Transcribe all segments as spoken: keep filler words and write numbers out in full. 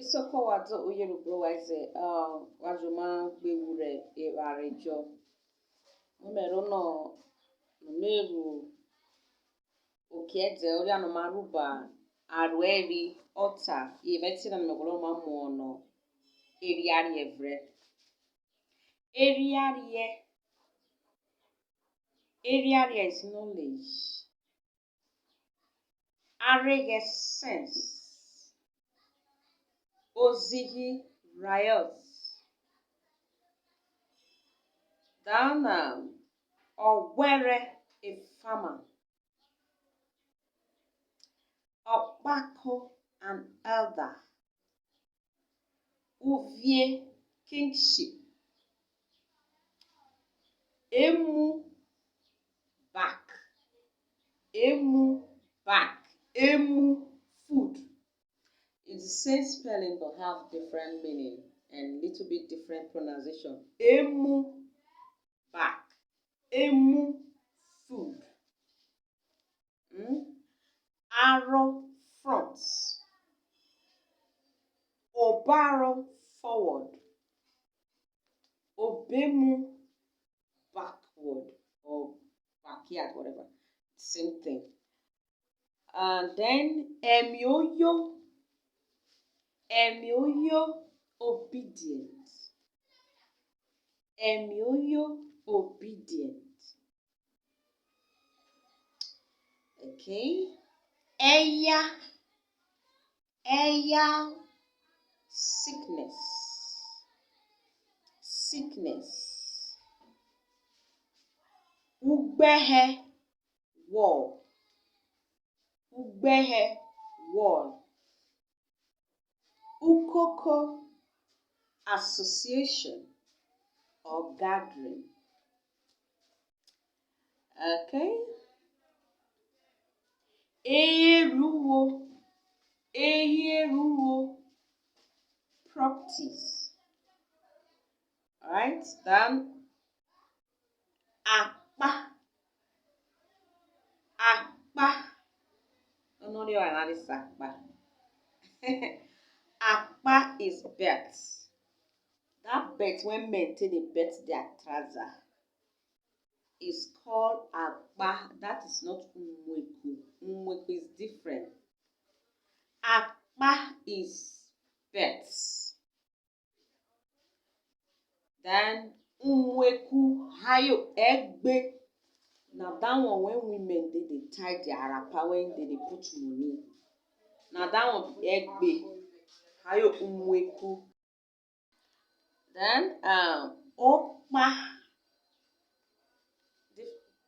Isoko wadzo uyerubro waize, uh, wajuma gbewure evarejo. Numero no, numeru okiedze ori anomaruba, arueri, ota, yevetina numegolo mamono, eriari evre. Eriarie. Eriarie is knowledge. Arege, sense. Ozigi, riot. Dana, Owere, a farmer. Okpako, an elder. Uvie, kingship. Emu, back. Emu, back. Emu, food. It's the same spelling but have different meaning and little bit different pronunciation. Emu, back. Emu, food. Hmm? Aro, front. Obaro, forward. Obemu, backward or backyard, whatever. Same thing. And then emioyo. Emioyo, obedient. Emioyo, obedient. Okay. Eya. Eya, sickness. Sickness. Ugbehe, wall. Ugbehe, wall. Ukoko, association or gathering. Okay. Eruwo. Eruwo. Properties. All right. Then akpa. Akpa. Onori analysis akpa. Akpa is belt. That belt when men take the belt their trouser is called akpa. That is not umweku. Umweku is different. Akpa is belt. Then umweku, hayo egbe. Now that one when women they, they tie their arapa when they, they put money. Now that one egbe. Hayo umweku. Then um okpa.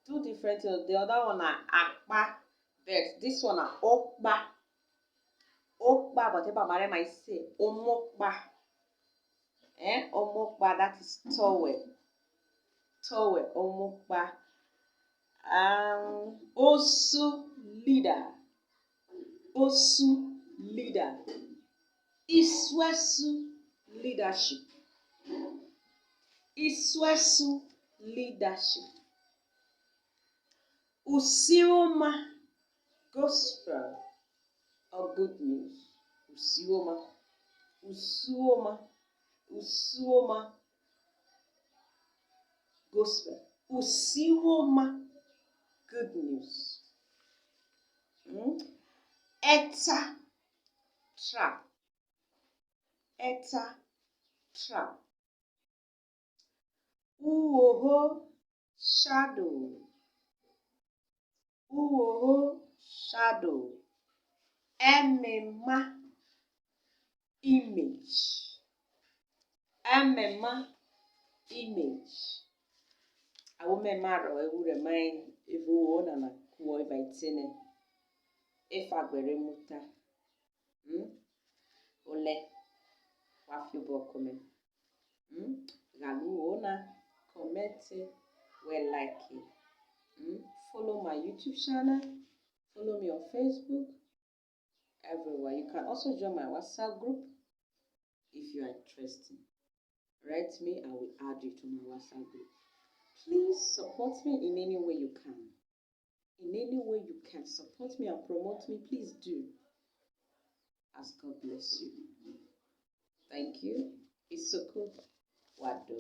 Two different things. The other one are akpa, but this one are okpa. Okpa, but if I'm might say omokpa. Eh, omokpa, that is towel. Towel, omokpa. Um, osu, leader. Osu, leader. Iswesu, leadership. Iswesu, leadership. Usioma, gospel or good news. Usioma. Usioma. Usioma, gospel. Usioma, good news. Hmm? Eta, trap. Eta, trap. Uoho, shadow. Uoho, shadow. Emema, image. Emema, image. Awo mema ro ewu re mai evo wo na na kuo eva itene. Efa gbere muta. Hmm? Ole. Wa fi bo kome. Hmm? Galu ona, comment, we like it. Hmm? Follow my YouTube channel. Follow me on Facebook. Everywhere. You can also join my WhatsApp group if you are interested. Write me, I will add you to my WhatsApp group. Please support me in any way you can. In any way you can support me and promote me, please do. As God bless you. Thank you. Isoko Wado.